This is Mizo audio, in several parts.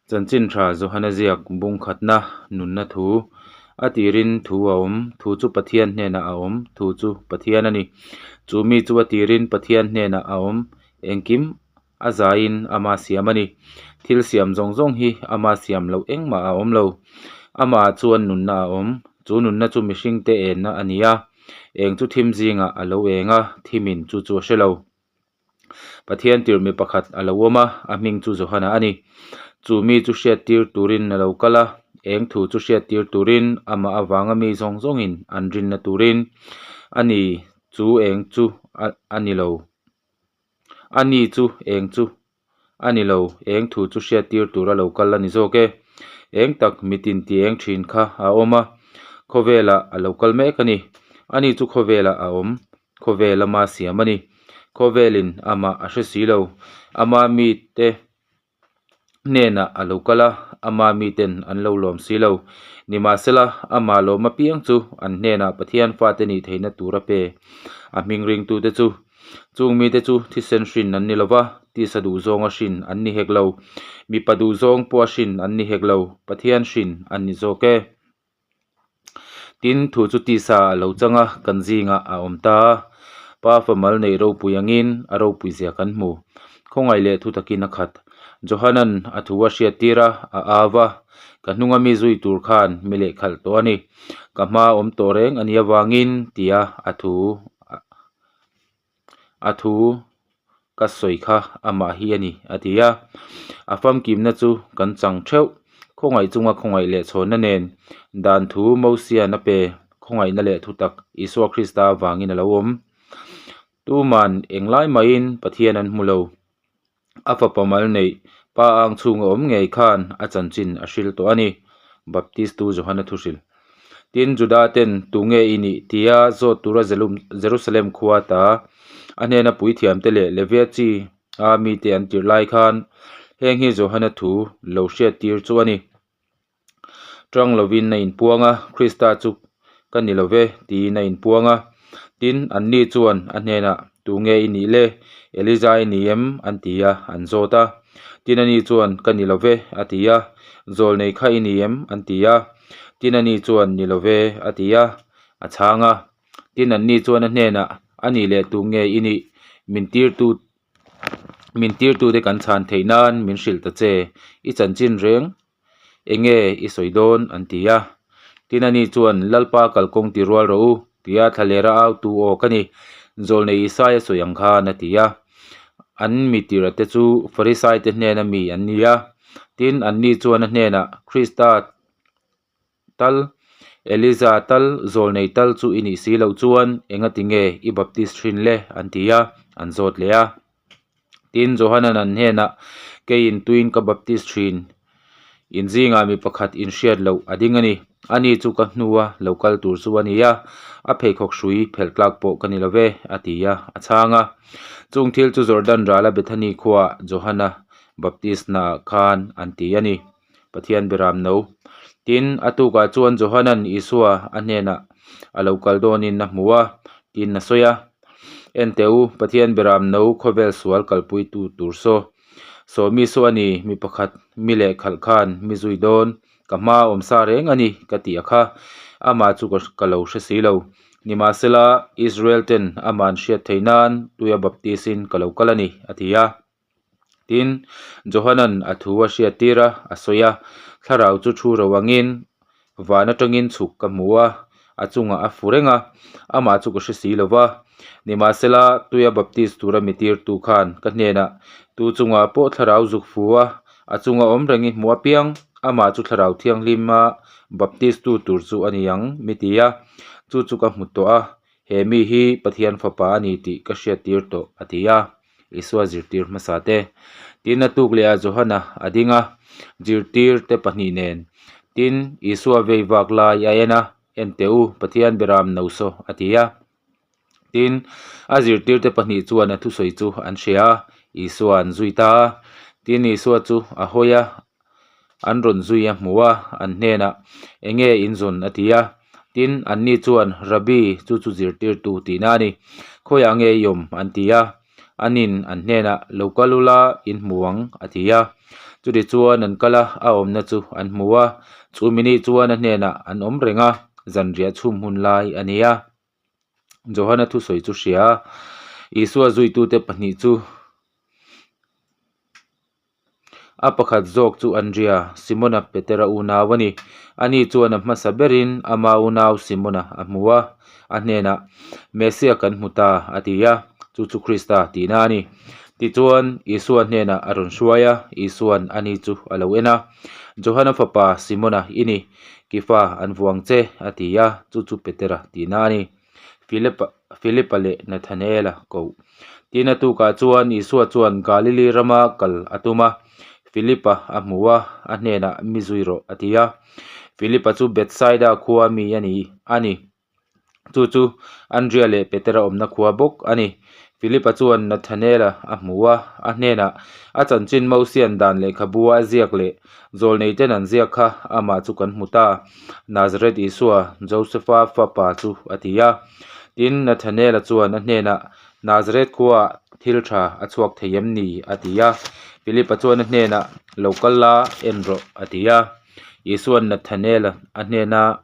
Chanchin tha Johana ziak bung khatna nunna thu a tirin thu a awm, thu chu Pathian hnenah a awm, thu chu Pathian a ni. Chu mi chu a tirin Pathian hnenah a awm, engkim a zaiin ama siam a ni. Thil siam zawng zawng hi ama siam loh engmah a awm lo. Amahah chuan nunna a awm, chu nunna chu mihringte enna a ni a, eng chu thim zingah a lo eng a, thimin chu chu a hre lo. Pathian tirh mi pakhat a lo awm a, a hming chu Johana a ni. Chu mi chu hriattir turin a lo kal a, eng thu chu hriattir turin amah avanga mi zawng zawngin an rinna turin a ni chu eng chu a ni lo. A ni chu eng chu A ni lo, eng thu chu hriattir tura lo kal a ni zawk e. Eng tak mitin ti eng thin kha a awm a, khawvelah a lo kal mek a ni. Ani chu khawvelah a awm, khawvel ama siam a ni. Khawvelin amah a hre si lo. Ama mite hnenah a lo kal a, ama miten an lo lawm si lo. Nimahsela, amah lawm apiang chu an hnenah Pathian fate nih theihna tur a pe. A hming ringtute chu. Chung mite chu thisen hrin an ni lo va, tisa duhzawnga hrin an ni hek lo. Mipa duhzawng pawha hrin an ni hek lo, Pathian hrin an ni zawk e. Tin, thu chu tisa a lo chang a, kan zingah a awm ta a. Pa famal neih ropui angin a ropui zia kan hmu. Khawngaih leh thu takin a khat. Johanan a thu a hriattir a, a au a, Ka hnunga mi zui tur khan mi lehkhalh tawh a ni. Ka hma awm tawh reng a nih avangin, tia a thu a thu ka sawi kha amah hi a ni a ti a a famkimna chu kan chang theuh khawngaih chunga khawngaih leh chhawnna nen dan thu Mosian a pe khawngaihna leh thutak Isua Krista avangin a lo awm tuman englai mahin Pathian an hmu lo. A fapa mal neih pa ang chhunga awm ngei khan a chanchin a hril tawh a ni, Baptistu Johana thu hrilh. Tin, Juda ten tu nge i nih tia zawt tura Jerusalem khua ta a hnena puithiamte leh Levia chi a mite an tirh lai khan heng hi Johana thu lo hriattir chu a ni. Tang lovin a inpuang a, Krista chu ka ni lo ve, tiin a inpuang a. Tin, anni chuan a hnenah, Tu nge i nih le? Elija i ni em? an ti a, an zawt a. Tin, ani chuan, Ka ni lo ve, a ti a. Zawlnei kha i ni em? an ti a. Tin, ani chuan, Ni lo ve, a ti a, a chhang a. Tin, anni chuan a hnenah, A nih leh tu nge i nih? Min tirtu min tirtute kan chhan theih nan min hrilh ta che, i chanchin reng Enge i sawi dawn? an ti a. Tin ani chuan, Lalpa kalkawng ti rual rawh u, tia thlalera autu aw ka ni, Zawlnei Isaia sawi ang khan a ti a. An mi tirh te chu Farisai te hnena mi an ni a. Tin, anni chuan a hnenah, Krista tal, Elija tal, Zawlnei tal chu i nih si loh chuan engati nge i baptist thin le? an ti a, an zawt leh a. Tin, Johanan an hnenah, Keiin tuin ka baptist thin, in zingah mi pakhat inhriat loh a ding a ni. Ani chu ka hnua lo kal tur chu a ni a, a pheikhawk hrui phelh tlak pawh ka ni lo ve, a ti a, a chhang a. Chung thil chu Jordan rala Bethany khuaah Johana baptist-naah khan an ti a ni. Pathian biram no. Tin, a tukah chuan Johanan Isua a hnenah a lo kal dawnin a hmu a, tin a sawi a, En teh u, Pathian biram no khawvel sual kalpuitu tur saw. Sawmi saw a ni, mi pakhat mi leh khalh khan mi zui dawn, ka hma awm sa reng a ni, ka ti a kha. Amah chu ka lo hre si lo. Nimahsela, Israel ten amah an hriat theih nan tuia baptis-in ka lo kal a ni, a ti a. Tin, Johanan a thu a hriattir a, a sawi a, Thlarau chu thu ro angin van atangin chhuk ka hmu a, a chungah a fu reng a, amah chu ka hre si lo va. Nimahsela, tuia baptist tura mi tirtu khan ka hnenah, Tu chungah pawh thlarau zuk fu a, a chunga awm reng i hmu apiang, amah chu thlarau thianghlima baptist tu tur chu a ni ang, mi ti a, chu chu ka hmu tawh a, he mi hi Pathian Fapa a ni tih ka hriattir tawh, a ti a. Isua zirtir hmasa te. Tin, a tuk leh ah Johana a ding a, zirtir te pahnih nen. Tin, Isua vei vak lai a en a, En teh u, Pathian beram no saw, a ti a. Tin, a zirtir te pahnih chuan a thusawi chu an hria a, Isua an zui ta a. Tin, Isua chu a hawi a, an rawn zui a hmu a, an hnenah, Enge in zawn? a ti a. Tin, anni chuan, Rabbi, chu chu zirtirtu tihna a ni. Khawiah nge i awm? an ti a. Anin an hnenah, Lo kal ula, in hmu ang, a ti a. Chutichuan an kal a, a awmna chu an hmu a. Chumi ni chuan a hnenah an awm reng a, zanriah chhum hun lai a ni a. Johana thusawi chu hria a, Isua zuitute pahnih chu A pakhat zawk chu Andria, Simona Petera unau a ni. Ani chuan a hmasa berin ama unau Simona a hmu a, a hnenah, Messia kan hmu ta, a ti a, chu chu Krista tihna a ni. Tichuan, Isua hnenah a rawn hruai a, Isua'n ani chu a lo en a, Johana fapa Simona i ni, Kifa an vuang che, a ti a, chu chu Petera tihna a ni. Philipa Philipa leh Nathanaela koh. Tin a tukah chuan Isua chuan Galili rama kal a tum a, Philipa a hmu a, a hnenah mi zui rawh a ti a. Philipa chu Bethsaida khua mi a ni a ni. Chu chu Andria leh Petera awmna khua bawk a ni. Philipa chuan Nathanaela a hmu a, a hnenah a chanchin Mosian dan lehkhabua a ziak leh Zawlnei ten an ziak kha amah chu kan hmu ta, Nazareth Isua, Josefa fapa chu a ti a. Tin, Nathanaela chuan a hnenah, Nazareth khuaah thil tha a chhuak thei em ni? a ti a. Philipa chuan a hnenah, Lo kal la, en rawh, a ti a. Isua'n Nathanaela a hnena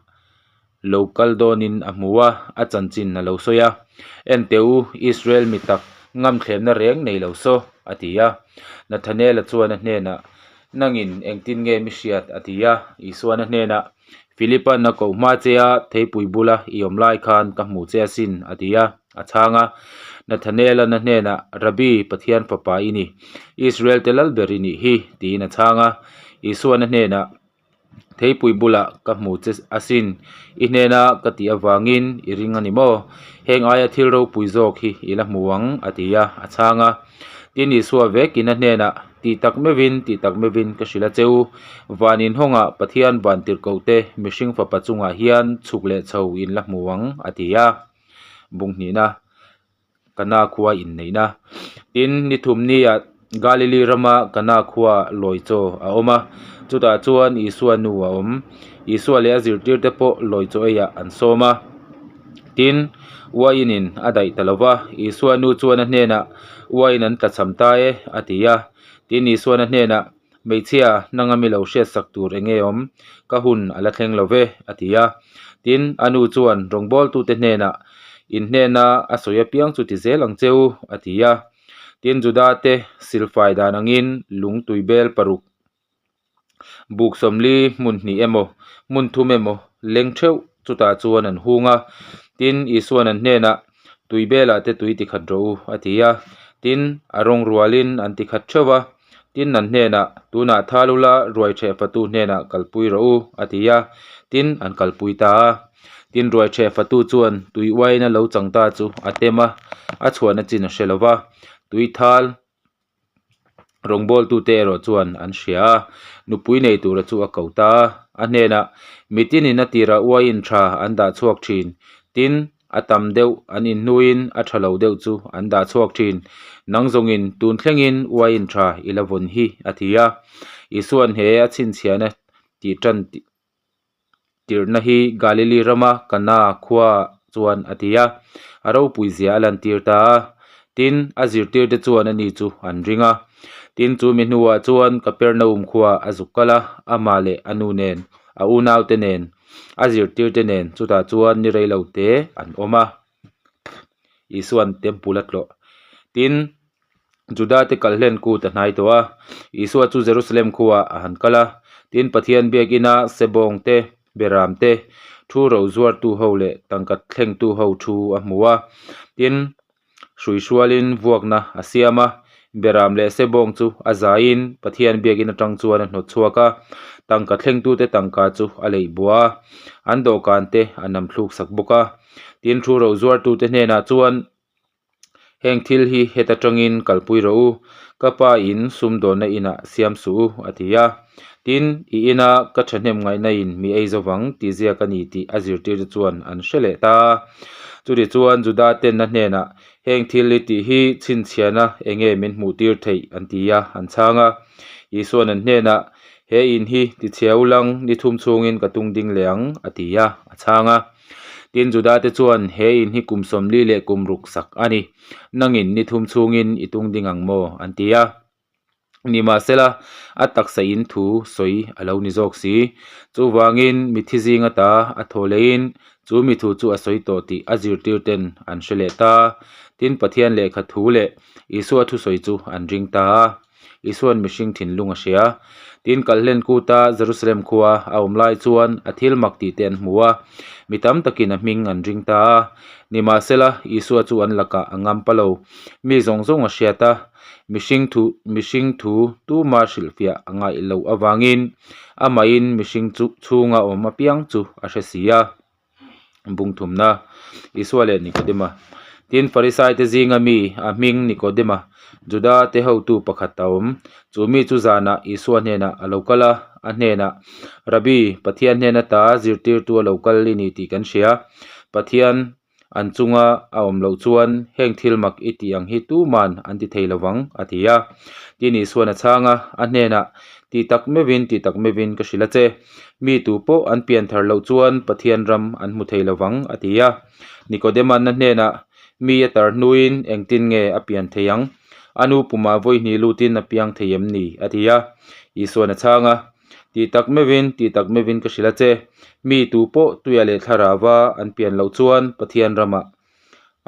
lo kal dawnin a hmu a, a chanchin a lo sawi a, En teh u, Israel mi tak ngamthlemna reng nei lo saw, a ti a. Nathanaela chuan a hnenah, Nangin engtin nge mi hriat? a ti a. Isuan a hnenah, Philipa'n a koh hma che a, theipui bula i awm lai khan ka hmu che asin, a ti a. A chhang a. Nathanaela'n a hnenah, Rabbi, Pathian fapa i ni, Israel te lal ber i nih hi, tiin a chhang a. Isuan a hnenah, Theipui bulah ka hmu che asin, i hnena ka tih avangin i ring a ni maw? Heng aia thil ropui zawk hi i la hmu ang, a ti a, a chhang a. Tin Isua vekin a hnenah, Tih tak meuhin, tih tak meuhin ka hrilh a che u, van inhawngah Pathian van tirhkohte mihring fapa chungah hian chhuk leh chho in la hmu ang, a ti a. Bung hnihna. Kana khua inneihna. Tin, ni thum niah Galili rama Kana khua lawi chaw a awm a, chutah chuan Isua nu a awm. Isua leh a zirtirte pawh lawi chaw eiah an sawm a. Tin, uainin a daih ta lo va, Isua nu chuan a hnenah, Uain an tlachham ta e, a ti a. Tin, Isuan a hnenah, Hmeichhia, nanga mi lo hriatsak tur eng nge awm? Ka hun a la thleng lo ve, a ti a. Tin, a nu chuan rawngbawltute hnenah, In hnena a sawi apiang chu ti zel ang che u, a ti a. Tin, Juda-te silfai dan angin lung tuibel paruk buk sawmli hmun hnih emaw, hmun thum emaw leng theuh chutah chuan an hung a. Tin, Isua'n an hnenah, Tui belah te tui tikhat rawh u, a ti a. Tin, a rawng rualin an tikhat theuh a. Tin, an hnenah, Tunah thal ula ruaiṭheh fatu hnenah kalpui rawh u, a ti a. Tin, an kalpui ta a. Tin, ruaiṭheh fatu chuan tui uaina lo chang ta chu a tem a, a chhuahna chin a hre lo va. Tui thal rawngbawltute erawh chuan an hria a, nupui nei tura chu a ko ta a. A hnenah, Mitinin a tirah uaiin tha an dah chhuak thin. Tin, a tam deuh an inhnuin a tha lo deuh chu an dah chhuak thin. Nang zawngin tun thlengin uaiin tha i la vawn hi, a ti a. Isua'n he a chhinchhiahna tih tan tirhna hi Galili rama Kana khua chuan a ti a, a ropui zia a lantir ta a. Tin, a zirtirte chuan ani chu an ring a. Tin, chu mi hnuah chuan Kapernaum khua a zuk kal a, amah leh a nu nen, a unaute nen, a zirtirte nen chutah chuan ni rei lo te an awm a. Isua'n temple a tlawh. Tin, Juda te kal hlen kut a hnai tawh a, Isua chu Jerusalem khuaah a han kal a. Tin, Pathian biakina sebawng te, beram te, thu ro zuartu ho leh tangka thlengtu ho thu a hmu a. Tin, hruihrualin vuakna a siam a, beram leh sebawng chu a zaiin Pathian biakin atang chuan a hnawt chhuak a, tangka thlengtute tangka chu a leih bua a, an dawhkan te a nam thluk sak bawk a. Tin, thu ro zuartute hnenah chuan Heng thil hi heta tangin kalpui rawh u, ka pa in sumdawnna inah siam suh u, a ti a. Tin, i ina ka thahnem ngaihna in mi ei zo vang tih ziak a ni tih a zirtirte chuan an hre leh ta a. Chuti chuan Juda tenna hnenah, Heng thil i tih hi chhinchhiahna enge min hmuh tir theih? an ti a, an chhang a. Isua'n an hnenah, He in hi tichhia u lang, ni thum chhungin ka tung ding leh ang, a ti a, a chhang a. Tin, Judate chuan, He in hi kum 40 leh kum ruk sak a ni. Nangin ni thum chhungin i tung ding ang maw? an ti a. Nimahsela, a taksa in thu sawi a lo ni zawk si. Chuvangin, mitthi zing ata a thaw leiin chu mi thu chu a sawi tawh tih a zirtir ten an hre leh ta. Tin, Pathian lehkha thu leh Isua thusawi chu an ring ta a. Isua'n mihring thinlung a hria. Tin, Kalhlen kuta Jerusalem khua a awm lai chuan a thil mak tih te an hmu a, mi tam takin a hming an ring ta a. Nimahsela, Isua chu an lakah a ngam pa lo. Mi zawng zawng a hriat a, mihring thu mihring thu tuma hrilhfiah a ngaih loh avangin amahin mihring chu chhunga awm apiang chu a hre si a. Bungthumna, Isua leh Nikodema. Tin, Farisaite zinga mi a hming Nikodema, Juda te hotu pakhat a awm. Chu mi chu zanah Isua hnenah a lo kal a, a hnenah, Rabbi, Pathian hnen ata zirtirtu a lo kal i ni tih kan hria. Pathian an chunga a awm loh chuan heng thil mak i tih ang hi tuman an ti thei lovang, a ti a. Tin, Isuan a chhang a, a hnenah, Ti tak meuhin, ti tak meuhin ka hrilh a che. Mi tu pawh an pian thar loh chuan Pathian ram an hmu thei lovang, a ti a. Nikodema'n a hnenah, Mi a tar hnuin engtin nge a pian thei ang? A nu pumah vawihnih lutin a piang thei em ni? a ti a. Isuan a chhang a, Ti tak meuhin, ti tak meuhin ka hrilh a che. Mi tu pawh tuia leh thlarauva an pian loh chuan Pathian ramah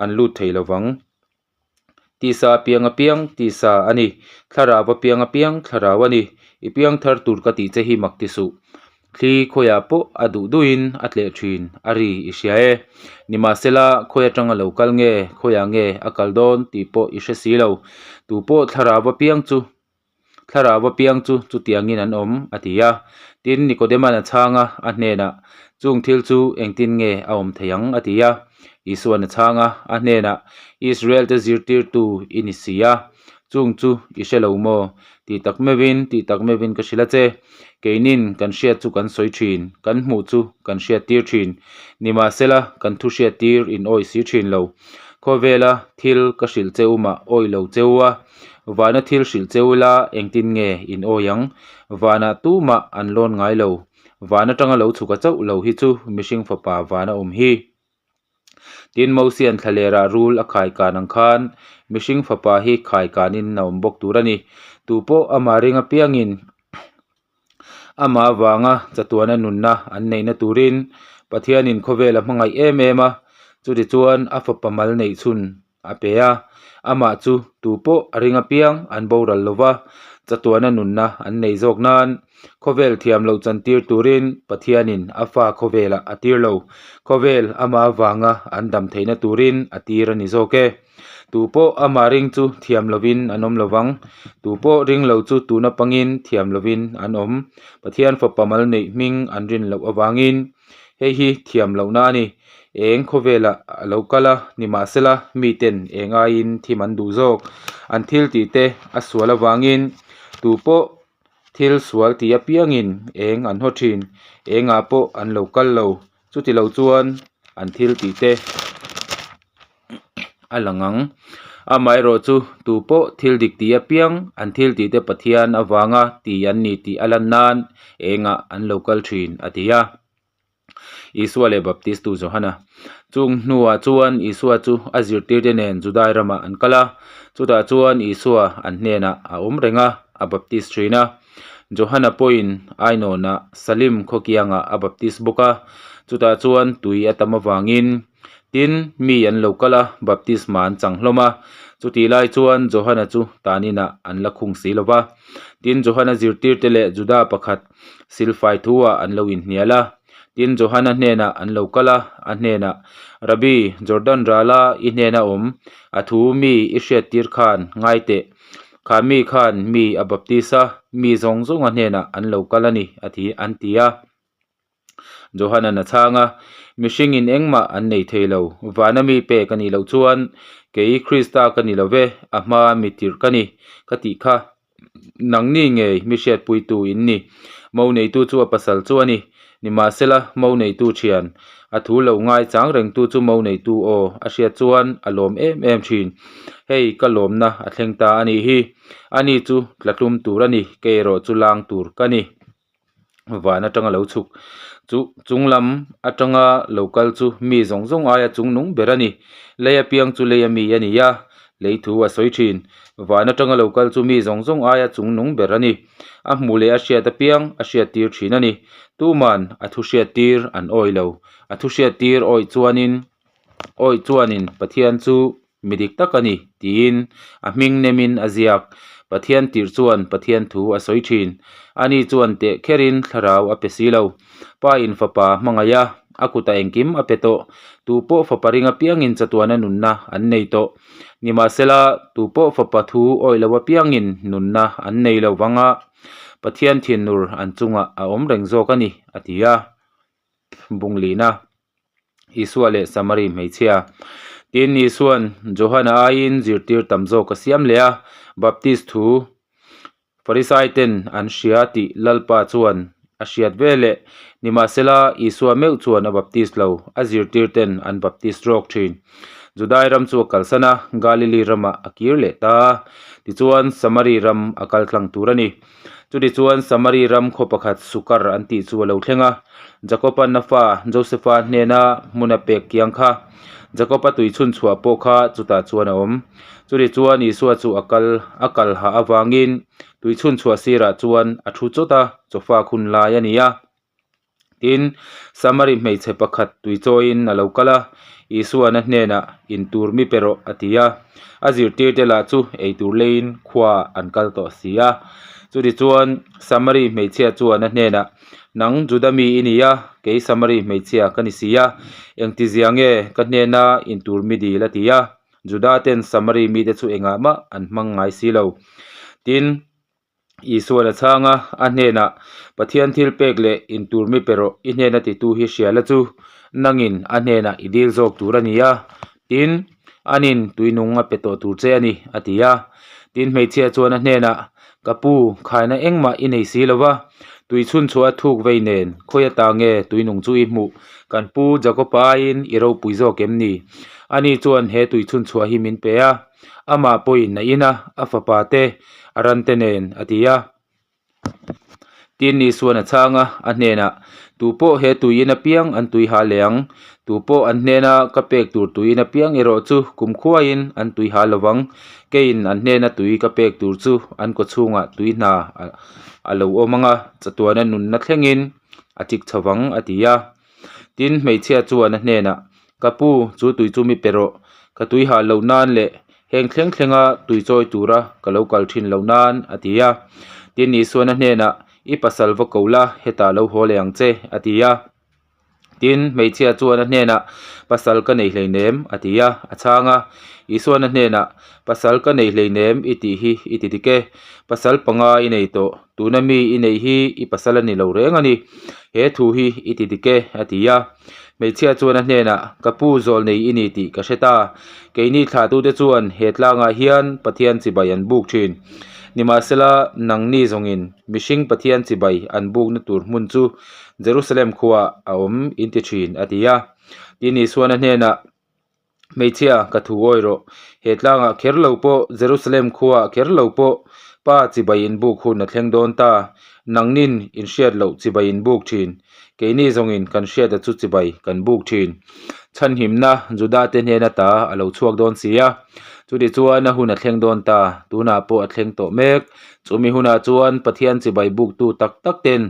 an lut thei lovang. Tisa piang apiang tisa a ni, thlarau apiang apiang thlarau a ni. I piang thar tur ka tih che hi mak ti suh. Thli khawiah pawh a duh duhin a tleh thin a ri i hria e. Nimahsela khawi atanga lo kal nge, khawiah nge a kal dawn tih pawh i hre si lo. Tu pawh thlarau apiang chu Thlarau apiang chu chutiangin an awm, a ti a. Tin, Nikodema'n a chhang a, a hnenah, Chung thil chu engtin nge a awm thei ang? a ti a. Isua'n a chhang a, a hnenah, Israel-te zirtirtu i ni si a, chung chu i hre lo maw? Ti tak meuhin, ti tak meuhin ka hrilh a che. Keinin kan hriat chu kan sawi thin, kan hmuh chu kan hriattir thin. Nimahsela, kan thu hriattir in awih si thin lo. Khawvela thil ka hrilh che umah awih lo che u a, Vana thil hrilh che ula engtin nge in awi ang? Vanah tumah an lawn ngai lo. Van atanga lo chhuk a chauh lo hi chu mihring fapa vana awm hi. Tin, Mosia'n thlalerah rul a khai kan ang khan mihring fapa hi khai kanin a awm bawk tur a ni. Tupawh amah ring apiangin Amah avanga chatuana nunna an neihna turin Pathianin khawvel a hmangaih em em a, chutichuan a fapa mal neih chhun a pe a. Amah chu tupawh a ring apiang an boral lo va, chatuana nunna an nei zawk nan khawvel thiam loh chantir turin Pathianin a fa khawvelah a tir lo. Khawvel amah avanga an dam theihna turin a tir a ni zawk e. Tu pawh amah ring chu thiam lovin an awm lovang. Tu pawh ring lo chu tuna pangin thiam lovin an awm. Pathian fapa mal neih hming an rin loh avangin hei hi thiam lohna a ni. Eng khawvelah a lo kal a, nimahsela miten eng aiin thim an duh zawk. An thil tih te a sual avangin tu pawh thil sual tih apiangin eng an haw thin. Engah pawh an lo kal lo. Chuti lo chuan an thil tih te a lang ang. Amaherawh chu tu pawh thil dik tih apiang an thil tih te Pathian avanga ti an ni tih a lan nan engah an lo kal thin a ti a. Isua leh Baptistu Johana. Chung hnuah chuan Isua chu a zirtirte nen Judai ramah an kal a, chutah chuan Isua an hnenah a awm reng a, a baptist thin a. Johana pawhin Ainawnah Salim khaw kiangah a baptist bawk a, chutah chuan tui a tam avangin Tin, mi an lo kal a, baptisma an chang hlawm a. Chutih lai chuan Johana chu tan inah an la khung si lo va. Tin, Johana zirtirte leh Juda pakhat silfai thu-ah an lo inhnial a. Tin, Johana hnenah an lo kal a, a hnenah, Rabbi, Jordan rala i hnena awm, a thu mi i hriattir khan ngai teh. Kha mi khan mi a baptis a, mi zawng zawnga hnenah an lo kal a ni, a ti, an ti a. Johanan a chhang a, Mihringin engmah an nei thei lo, vana mi pek a nih loh chuan kei Krista ka ni lo ve, a hma mi tirh ka ni, ka tih kha. Nangni ngei mi hriatpuitu in ni. Mo neitu chu a pasal chu a ni. Nimahsela, mo neitu thian, a thu lo ngai chang rengtu chu mo neitu aw a hriat chuan a lawm em em thin. Hei ka lawmna a thleng ta a nih hi. Ani chu tlatlum tur a ni, kei erawh chu lang tur ka ni. Van atanga lo chhuk chu chung lam atanga lo kal chu mi zawng zawng aia chung nung ber a ni. Lei apiang chu lei ami a ni a, Lei thu a sawi thin. Van atanga lo kal chu mi zawng zawng aia chungnung ber a ni. A hmuh leh a hriat apiang a hriattir thin a ni. Tuman a thu hriattir an awih lo. A thu hriattir awih chuanin awih chuanin Pathian chu mi dik tak a ni tiin a hming nemin a ziak. Pathian tirh chuan Pathian thu a sawi thin. Ani chuan teh kherin thlarau a pe si lo. Pa in fapa hmangaih a, a kutah engkim a pe tawh. Tu pawh fapa ring apiangin chatuana nunna an nei tawh. Nimahsela, tu pawh fapa thu awih lo apiangin nunna an nei lo vang a, Pathian thinur an chungah a awm reng zawk a ni, a ti a. Bunglina, Isua leh Samari hmeichhia. Tin, Isua'n Johana aiin zirtir tam zawk a siam leh a, Baptist thu Farisai ten an hria tih Lalpa chuan a hriat ve leh. Nimahsela, Isua meuh chuan a baptist lo, a zirtir ten an baptist rawk thin. Judai ram chu a kalsan a, Galili ramah a kir leh ta a. Tichuan, Samari ram a kal tlang tur a ni. Chutichuan, Samari ram khaw pakhat Sukar an tih chu a lo thleng a. Jakoba'n a fa Josefa hnena hmun a pek kiang kha. Jakoba tui chhun chhuah pawh kha chutah chuan a awm. Chutichuan Isua chu a kal a kal hah avangin tui chhun chhuah sirah chuan a thu chawt a, chawfak hun lai a ni a. Tin, Samari hmeichhe pakhat tui chawiin a lo kal a, Isua'n a hnenah, In tur mi pe rawh, a ti a. A zirtirte lah chu ei tur leiin khua an kal tawh si a. Chutichuan Samari hmeichhia chuan a hnenah, Nang Juda mi i ni a, kei Samari hmeichhia ka ni si a, engtizia nge ka hnena intur mi dil a ti a? Juda ten Samari mite chu engah mah an hmang ngai si lo. Tin, Isua'n a chhang a, a hnenah, Pathian thil pek leh intur mi pe rawh, i hnena titu hi hria la chu, nangin a hnenah i dil zawk tur a ni a. Tin, anin tuinung a pe tawh tur che a ni, a ti a. Tin, hmeichhia chuan a hnenah, Ka pu, khaina engmah i nei si lo va, tui chhun chhuah a thuk vei nen, khawi ata nge tuinung chu i hmuh? Kan pu Jakopa aiin i ropui zawk em ni? Ani chuan he tui chhun chhuah hi min pe a, amah pawhin a in a, a fapa te, a rante nen, a ti a. Tin Isua'n a chhang a, a hnenah, Tu pawh he tuiin apiang an tui ha leh ang, tu pawh an hnena ka pek tur tuiin apiang erawh chu kumkhuaiin an tui ha lo vang, keiin an hnena tui ka pek tur chu an kawchhungah tui hna a lo awm ang a, chatuana nunna thlengin a chik chho vang, a ti a. Tin, hmeichhia chuan a hnenah, Ka pu, chu tui chu mi pe rawh, ka tui hah loh nan leh heng thleng thlenga tui chawi tura ka lo kal thin loh nan, a ti a. Tin, Isuan a hnenah, I pasal va ko la, hetah lo haw leh ang che, a ti a. Tin, hmeichhia chuan a hnenah, Pasal ka nei hleinem, a ti a, a chhang a. Isuan a hnenah, Pasal ka nei hleinem i tih hi i ti dik e, pasal panga i nei tawh, tuna mi i neih hi i pasal a ni lo reng a ni, he thu hi i ti dik e, a ti a. Hmeichhia chuan a hnenah, Ka pu zawl nei i ni tih ka hre ta. Keini thlahtute chuan he tlangah hian Pathian chibai an buk thin. Nimahsela, nangni zawngin mihring Pathian chibai an bukna tur hmun chu Jerusalem khuaah a awm in ti thin, a ti a. Tin, Isuan a hnenah, Hmeichhia, ka thu awi rawh. He tlangah kher lo pawh, Jerusalem khuaah kher lo pawh, Pa chibai inbuk hun a thleng dawn ta. Nangnin in hriat loh chibai inbuk thin. Keini zawngin kan hriata chu chibai kan buk thin. Chhanhimna Judate hnena ta a lo chhuak dawn si a. Chutichuan a hun a thleng dawn ta. Tunah pawh a thleng tawh mek. Chumi hunah chuan Pathian chibai buktu tak tak ten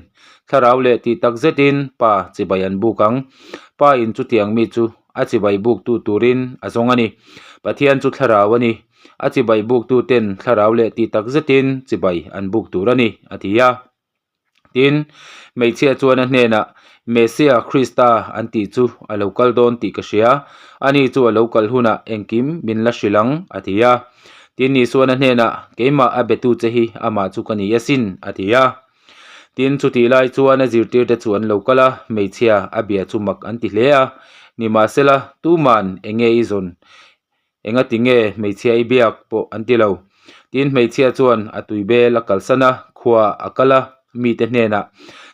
thlarau leh tih tak zetin Pa chibai an buk ang. Pa in chutiang mi chu a chibai buktu turin a zawng a ni. Pathian chu thlarau a ni. A chibai buktu ten thlarau leh tih tak zetin chibai an buk tur a ni, a ti a. Tin, hmeichhia chuan a hnenah, Messia, Krista an tih chu a lo kal dawn tih ka hria. Ani chu a lo kal hunah engkim min la hrilh ang, a ti a. Tin, Isuan a hnenah, Keimah a betu che hi amah chu ka ni asin, a ti a. Tin, chutih lai chuan a zirtirte chu an lo kal a, hmeichhia a bia chu mak an ti hle a. Nimahsela, tuman eng nge i zawn? Engati nge hmeichhia i biak pawh an ti lo. Tin, hmeichhia chuan a tui bel a kalsan a, khua a kal a, mite hnenah,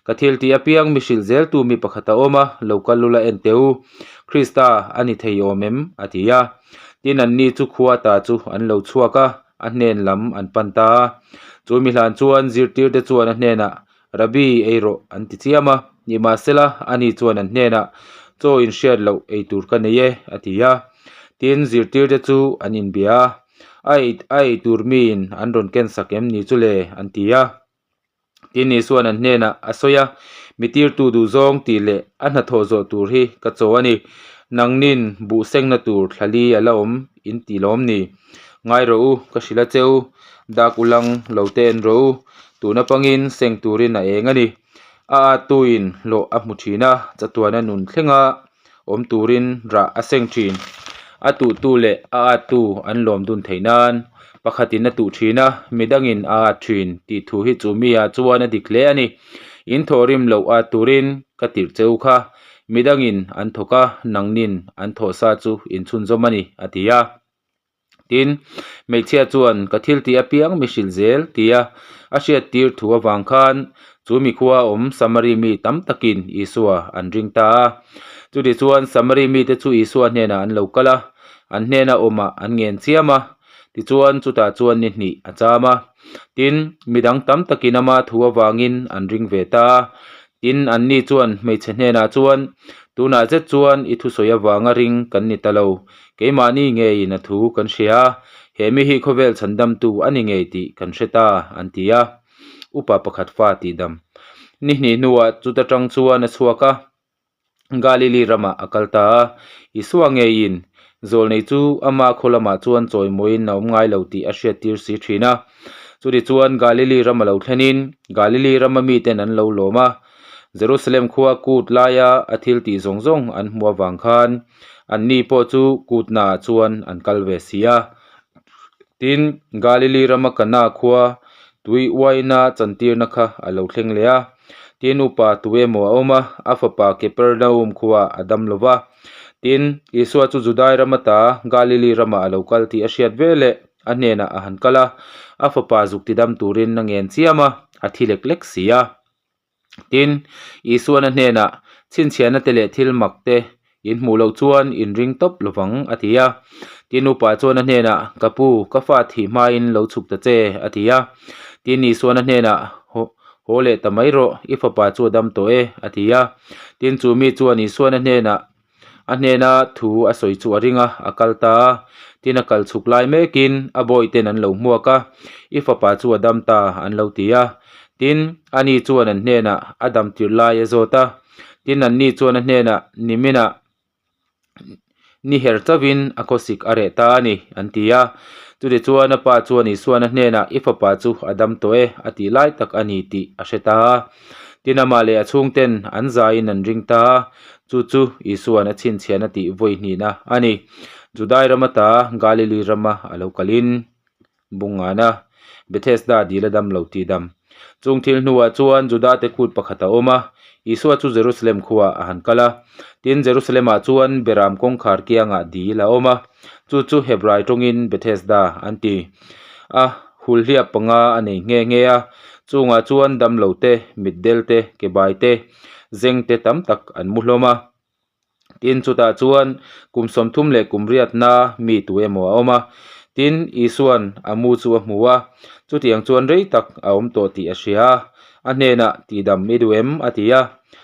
Ka thil tih apiang mi hrilh zeltu mi pakhat a awm a, lo kal lula en teh u, Krista a ni thei awm em? a ti a. Tin, anni chu khua ta chu an lo chhuak a, a hnen lam an pan ta a. Chu mi hlan chuan zirtirte chuan a hnenah, Rabbi, ei rawh, an ti chiam a. Nimahsela, ani chuan an hnenah, Chaw inhriat loh ei tur ka nei e, a ti a. Tin, zirtirte chu an inbia a. A ei a ei tur miin an rawn ken sak em ni chu le? an ti a. Tin, Isua'n an hnenah a sawi a, Mi tirtu duhzawng tih leh a hnathawh zawh tur hi ka chaw a ni. Nangnin buh sengna tur thla li a la awm in ti lawm ni? Ngai rawh u, ka hrilh a che u, dak ulang lo te en rawh u, tuna pangin seng turin a eng a ni. A attuin hlawh a hmu thin a, chatuana nun thlenga awm turin rah a seng thin. A tuhtu leh a attu an lawm dun theih nan pakhatin a tuh thin a, midangin a at thin tih thu hi chu mi ah chuan a dik hle a ni. In thawhrim loh at turin ka tirh che u kha, midangin an thawk a, nangnin an thawh sa chu in chhunzawm a ni, a ti a. Tin, hmeichhia chuan ka thil tih apiang mi hrilh zel tia a hriattir thu avang khan chu mikhua awm Samari mi tam takin Isua an ring ta a. Chutichuan Samari mite chu Isua hnenah an lo kal a, an hnena awmah an ngen chiam a, tichuan chutah chuan ni hnih a cham a. Tin, midang tam takin ama thu avangin an ring ve ta a. Tin, anni chuan hmeichhe hnenah chuan, Tunah zet chuan i thusawi avanga ring kan ni ta lo, Keimahni ngeiin a thu kan hria a, he mi hi khawvel chhandamtu a ni ngei tih kan hre ta, an ti a. Upa pakhat fa tih dam. Ni hnih hnuah chuta tang chuan a chhuak a, Galili ramah a kal ta a. Isua ngeiin zawlnei chu ama khaw lamah chuan chawimawiin a awm ngai lo tih a hriattir si thin a. Chutichuan Galili ram a lo thlenin Galili rama miten an lo lawm a. Jerusalem khua kut laia a thil tih zawng zawng an hmuh avang khan anni pawh chu kutnaah chuan an kal ve si a. Tin, Galili rama Kana khua tui uaina chantirna kha a lo thleng leh a. Tin, upa tu emaw a awm a, a fapa Kepernaum khua a dam lo va. Tin, Isua chu Judai ram ata Galili ramah a lo kal tih a hriat ve leh a hnenah a han kal a, a fapa zuk tidam turin a ngen chiam a, a thi lek lek si a. Tin, Isuan a hnenah, Chhinchhiahna te leh thil mak te in hmuh loh chuan in ring tawp lo vang, a ti a. Tin, upa chuan a hnenah, Ka pu, ka fa thih hmain lo chhuk ta che, a ti a. Tin, Isuan a hnenah, Haw leh ta mai rawh, i fapa chu a dam tawh e, a ti a. Tin, chu mi chuan Isuan a hnenah, A hnena thu a sawi chu a ring a, a kal ta a. Tin a kal chhuk lai mekin a bawihten an lo hmuak a, I fapa chu a dam ta an lo ti a. Tin, ani chuan an hnenah a dam tirh lai a zawt a. Tin, anni chuan a hnenah niminah ni her chauhin a khawsik a reh ta a ni, an ti a. Chutichuan a pa chuan Isuan a hnenah I fapa chu a dam tawh e a tih lai tak a ni tih a hre ta a. Tin, amah leh a chhungten an zaiin an ring ta a. Chu chu Isua'n a chhinchhiahna tih vawi hnihna a ni. Judai ram ata Galili rama a lo kalin Bungana, Bethesda dil a dam lo tih dam. Chung thil hnuah chuan Judate kut pakhat a awm a, Isua chu Jerusalem khuaah a han kal a. Tin, Jerusalem-ah chuan Beram kawngkhar kiangah dil a awm a, chu chu Hebrai tawngin Bethesda an ti. A hulhliap panga a nei nghe nghe a, chungah chuan damlo te, mitdel te, kebai te, zeng te tam tak an mu hlawm a. Tin, chutah chuan kum 30 leh kum riatna mi tu emaw a awm a. Tin, Isua'n a mu chu a hmu a, chutiang chuan rei tak a awm tawh tih a hria a. A hnenah, Tihdam i duh em? a ti a.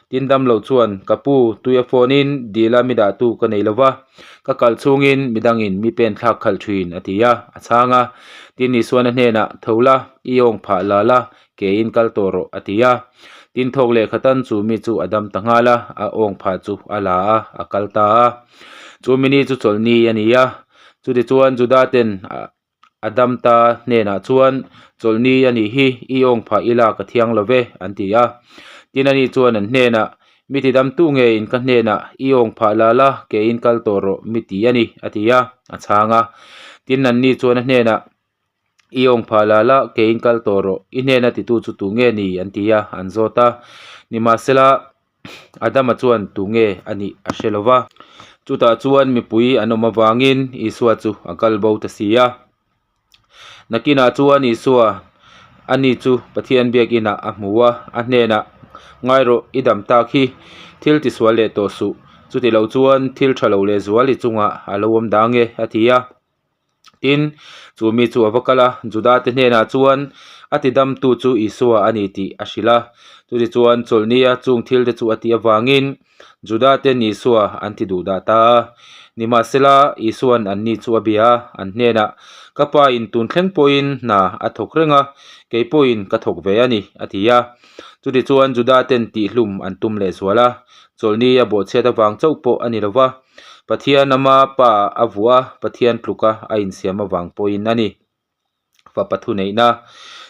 Tin, damlo chuan, Ka pu, tui a phone-in dila mi dahtu ka nei lo va, ka kal chhungin midangin mi pen thlak khalh thin, a ti a, a chhang a. Tin, Isua'n a hnenah, Tho la, i awng phah la la, Keiin kal tawh rawh, a ti a. Tin thawk leh khatan chu mi chu a dam ta nghal a, a awng phah chu a la a, a kal ta a. Chu mi ni chu chawlhni a ni a. Chutichuan Juda ten a dam ta hnenah chuan, Chawlhni a nih hi, i awng phah ila ka thiang lo ve, an ti a. Tin ani chuan an hnenah, Mi ti damtu ngeiin ka hnenah, I awng phah la la, keiin kal tawh rawh, mi ti a ni, a ti a, a chhang a. Tin anni chuan a hnenah, I awng phah la la, keiin kal tawh rawh, i hnena titu chu tu nge ni? an ti a, an zawt a. Nimahsela, Adama chuan tu nge a nih a hre lo va. Chutah chuan mipui an awm avangin Isua chu a kal bo ta si a. Nakinah chuan Isua, ani chu Pathian biakinah a hmu a, a hnenah, Ngai rawh, i dam tak hi, thil tisual leh tawh suh, chuti lo chuan thil tha lo lehzual i chungah a lo awm dang e, a ti a. Tin, chu mi chu a va kal a, Juda te hnenah chuan A tidamtu chu Isua a ni tih a hrilh a. Chutichuan, chawlhnia chung thilte chu a tih avangin Juda-ten Isua an ti duh dah ta a. Nimahsela, Isua'n anni chu a bia a, an hnenah, Ka Pa-in tun thleng pawhin hna a thawk reng a, kei pawhin ka thawk ve a ni, a ti a. Chutichuan, Juda-ten tihhlum an tum lehzual a, chawlhni a bawhchhiat avang chauh pawh a ni lo va, Pathian ama Pa a vuah a, Pathian tluka a insiam avang pawhin a ni. Fapa thuneihna.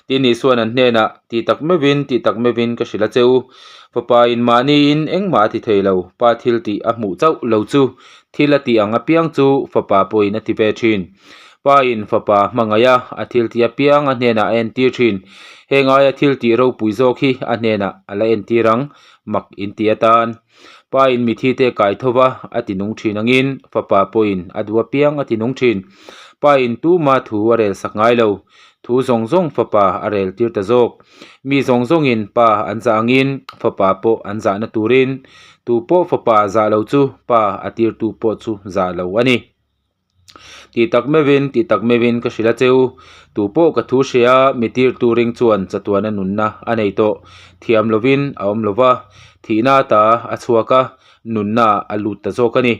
Tin Isua'n an hnenah, Tih tak meuhin, tih tak meuhin ka hrilh a che u. Fapa in mahniin engmah a ti thei lo, Pa thil tih a hmuh chauh lo chu thil a tih ang apiang chu Fapa pawhin a ti ve thin. Pa in Fapa hmangaih a, a thil tih apiang a hnenah a entir thin. Heng aia thil tih ropui zawk hi a hnenah a la entir ang, mak in ti atan. Pa in mithi te kai tho va, a ti nung thin angin Fapa pawhin a duh apiang a ti nung thin. Pa in tuma thu a rel sak ngai lo, thu zawng zawng Fapa a rel tir ta zawk. Mi zawng zawngin Pa an zah angin Fapa pawh an zahna turin, tu pawh Fapa zah lo chu Pa a tirtu pawh chu zah lo a ni. Tih tak meuhin, tih tak meuhin ka hrilh a cheu. Tu pawh ka thu hria, mi tirtu ring chuan chatuana nunna a nei tawh. Thiam lovin a awm lova, thihna ta a chhuak a, nunna a lut ta zawk a ni.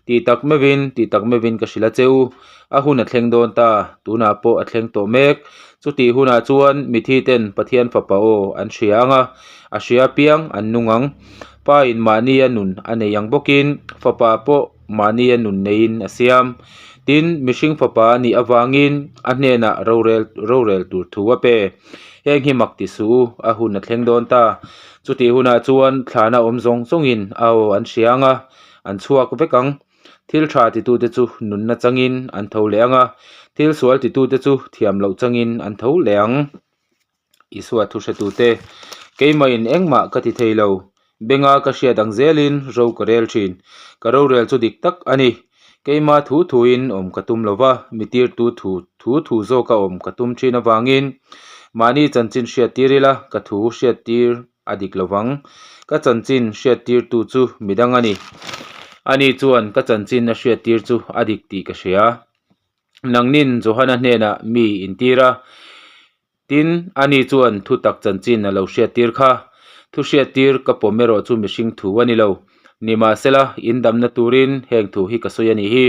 Tih tak meuhin, tih tak meuhin ka hrilh a cheu. A hun a thleng dawn ta, tunah pawh a thleng tawh mek. Chutih hunah chuan mithi ten Pathian Fapa aw an hria ang a, a hria apiang an nung ang. Pa in mahni a nun a nei ang bawkin Fapa pawh mahni a nun neiin a siam. Tin, mihring fapa a nih avangin a hnenah rorel rorel tur thu a pe. Heng hi mak ti suh u, a hun a thleng dawn ta. Chutih hunah chuan thlana awm zawng zawngin a aw an hria ang a, an chhuak vek ang. Thil tha titute chu nunna changin an tho leh ang a, thil sual titute chu thiam loh changin an tho leh ang. Isua thu hretute, Keimahin engmah ka ti thei lo, benga ka hriat ang zelin ro ka rel thin. Ka rorel chu dik tak a ni. Keima thu thuin awm ka tum lo va, mi tirtu thu thu thu zawka awm ka tum thin avangin mahni chanchin hriattir ila ka thu hriattir a dik lo vang. Ka chanchin hriattirtu chu midang a ni. Ani chuan ka chanchin a hriattir chu a dik tih ka hria. Nangnin Johana hnenah mi intir a, tin, ani chuan thu tak chanchin a lo hriattir kha. Thu hriattir ka pawm erawh chu mihring thu a ni lo. Nimahsela, in damna turin heng thu hi ka sawi a nih hi.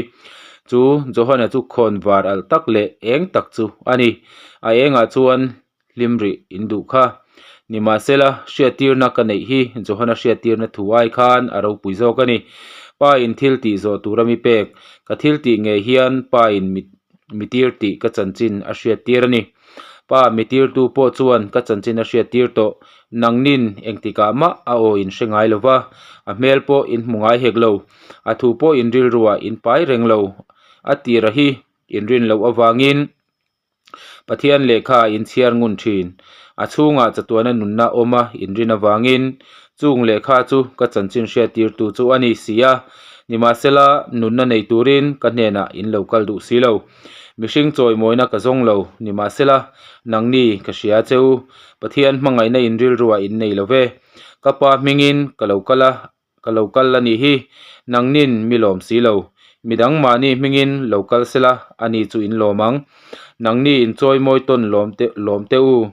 Chu Johana chu khawn var alh tak leh eng tak chu a ni. A engah chuan hlim rih in duh kha. Nimahsela, hriattirna ka neih hi Johana hriattirna thu ai khan a ropui zawk a ni. Pa in thil tih zawh tura mi pek, ka thil tih ngei hian Pa in mi tir tih ka chanchin a hriattir a ni. Pa mi tirtu pawh chuan ka chanchin a hriattir tawh. Nangnin engtikah mah a aw in hre ngai lo va, a hmel pawh in hmu ngai hek lo, a thu pawh in rilruah in pai reng lo. A tira hi in rin loh avangin Pathian lehkha in chhiar ngun thin. A chhungah chatuana nunna awma inrin avangin chung lehkha chu ka chanchin hriattirtu chu a ni si a. Nimahsela, nunna nei turin ka hnenah in lo kal duh si lo. Mihring chawimawina ka zawng lo. Nimahsela, nangni ka hria che u. Pathian hmangaihna in rilruah in nei lo ve. Ka pa hmingin ka lo kal a. Ka lo kal a nih hi, nangnin mi lawm si lo. Midang mahni hmingin lo kal sela, ani chu in lawm ang. Nangni in chawimawi tawn lawm te lawm teh u.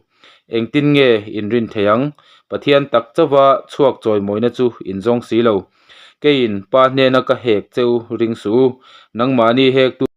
Engtin nge in rin thei ang? Pathian tak chauva chhuak chawimawina chu in zawng si lo. Keiin Pa hnena ka hek che u ring suh u, nangmahni hektu.